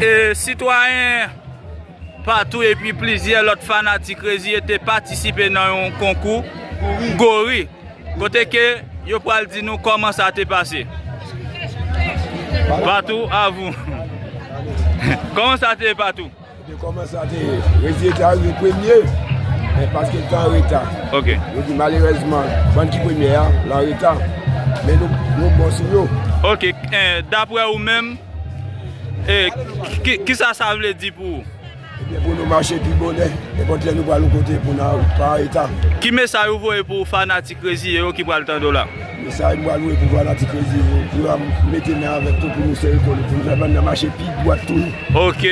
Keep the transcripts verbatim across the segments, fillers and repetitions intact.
E, sitwayen Patou epi plizyè lòt fanatik Reziye te patisipe nan yon konkou gori, kote ke yo pral di nou kòman sa te pase. Patou, à vous. Kòman sa te ye, Patou? Ebyen, kòman sa te ye? Reziye te arive premye, men paske l te an reta. Ok. Yo di, malerèzman, bann ki premye a, l an reta. Men nou, nou bon sou yo. Ok, eh, daprè ou menm, eh, ki, kisa sa vle di pou ou? Ebyen, pou nou mache pi bonè, nenpòt lè nou pral yon kote pou n pa an reta. Ki mesaj ou voye pou fanatik Reziye yo ki pral tande w la? Mesaj m pral voye pou fanatik Reziye yo, pou yo mete men avèk tou, pou nou sere kò nou, pou nou fè bann nan mache pi dwat toujou. Ok.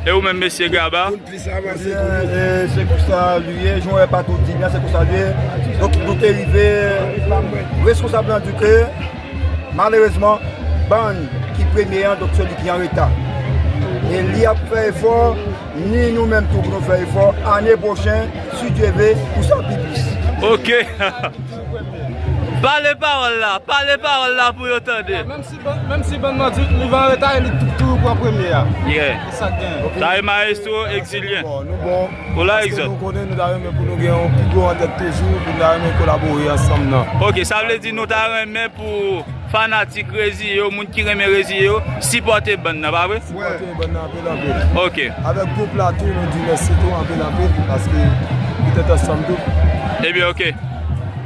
E ou menm, mesye Gaba? Pou n plis avanse toujou. E, se konsa li ye, jan w wè Patou di l la, se konsa li ye. Donk, nou te rive, responsab lan di ke, malerezman, bann ki premye an, donk, se li ki an reta. E li ap fè efò, ni nou menm tou pou nou fè efò, ane pwochen, si Dye ve, pou sa pi plis. Ok. Pale pawòl la, pale pawòl la pou yo tande. Menm si bann, menm si bann nan di li va an reta, e li tou, toujou pran premye a. Yeah. E sa k genyen. Sa e Maestro Exilien. Bon, nou bon. Ou la, Exot? Paske nou konnen nou ta renmen pou nou gen yon pi gwo antèt toujou, pou nou ta renmen kolabore ansanm nan. Ok, sa vle di nou ta renmen pou fanatik Reziye yo, moun ki renmen Reziye yo, sipòte bann nan, pa vre? Sipòte bann nan anpil, anpil. Ok. Avèk gwoup la tou, nou di mèsi tou anpil, anpil, paske nou te ansanm tou. Ebyen, ok.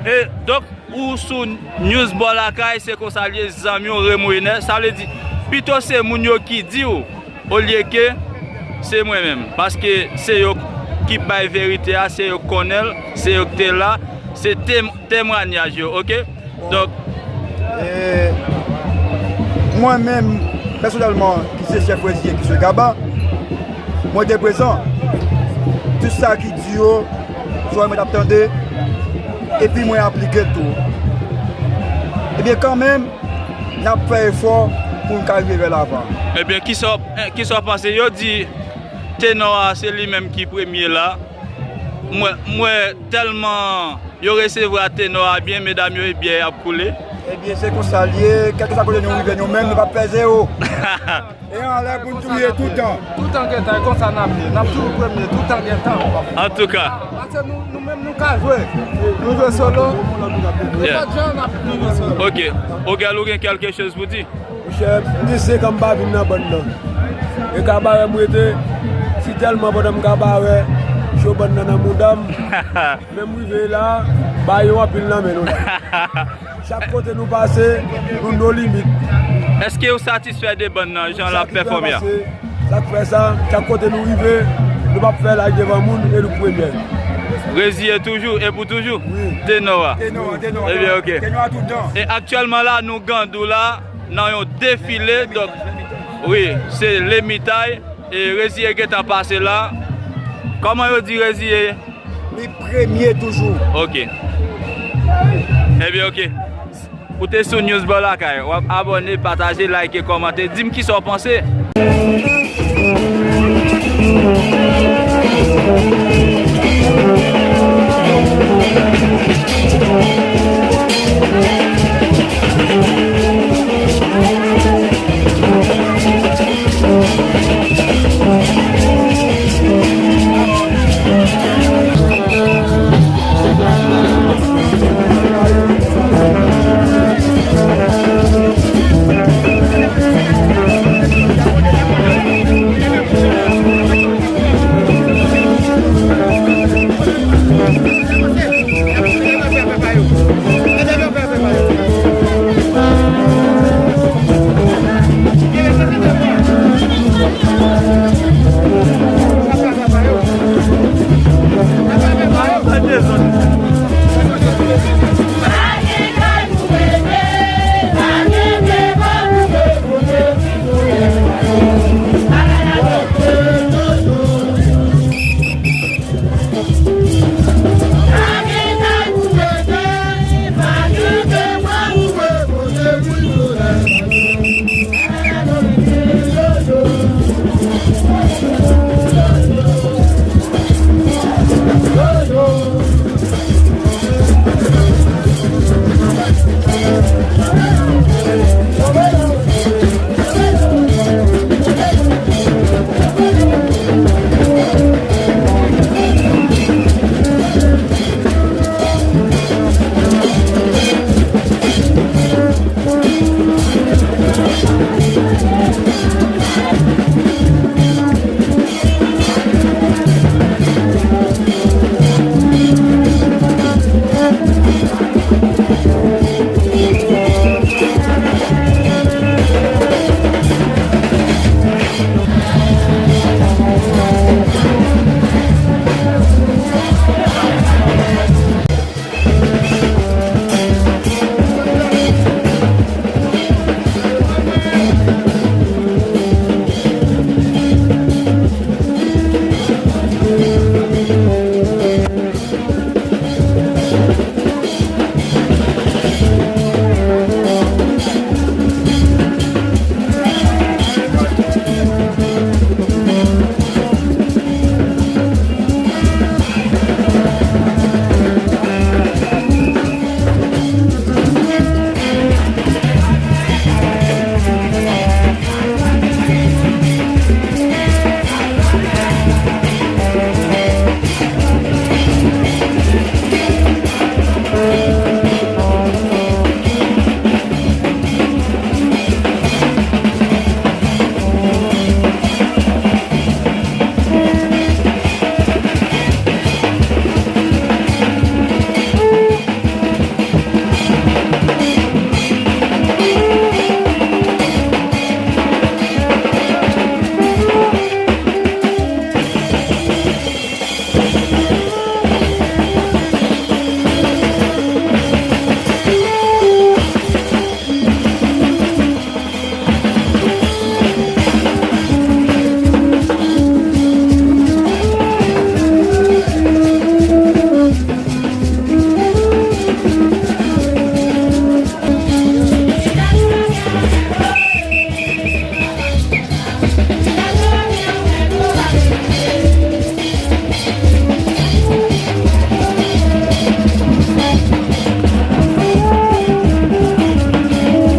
E, donk, ou sou News Bò Lakay, se konsa l ye, zanmi w Remo Ener. Sa vle di, pito se moun yo ki di w, olye ke se mwen menm. Paske se yo ki bay verite a, se yo k konnen l, se yo k te la, se tem-, temwanyaj yo, ok? Donk, e, mwen menm, pèsonèlman, ki se chèf Reziye, ki se Gaba, mwen te prezan. Tout sa ki di yo, sa mwen t ap tande, epi mwen aplike l tou. Ebyen, kanmenm, n ap fè efò pou n ka rive vè lavan. Ebyen, kisa w, eh, kisa w panse? Yo di tenò a, se li menm ki premye la. Mwen, mwen tèlman Yo resevwa Tenor a byen, medam yo, e byè y ap koule. Ebyen, se konsa l ye. Kèlkeswa kote nou rive, nou menm, nou p ap fè zewo. E anlè pou n touye toutan. Toutan gentan, e konsa n ap ye. N ap toujou premye, toutan gentan. Antouka. Paske nou, nou menm, nou ka jwe. Nou jwe solo. Nenpòt jan, n ap, nou jwe solo. Ok. Ogèl, ou gen kèlke choz pou di? Monchè, m gen senk an m pa vin nan bann nan. E kabarè m rete, si tèlman pandan m kabarè, cho bann nan nan mouda m. Men m rive la, ba yo anpil nan men nou la. Chak kote nou pase, nou no limit. Èske ou satisfè de bann nan, jan l ap pèfòme a? Sa k fè sa, chak kote nou rive, nou p ap fè laj devan moun e nou premye. Reziye toujou e pou toujou? Wi. Tenor a. Tenor a, tenor a. Ebyen, ok. Tenor a toutan. E aktyèlman la, nou Gandou la, nan yon defile, donk, wi, se Lemitay, e Reziye gentan pase la. Kòman yo di Reziye? Li premye toujou. Ok. Ebyen, ok. Ou te sou News Bò Lakay. W ap abòne, pataje, like, kòmante. Di m kisa w panse.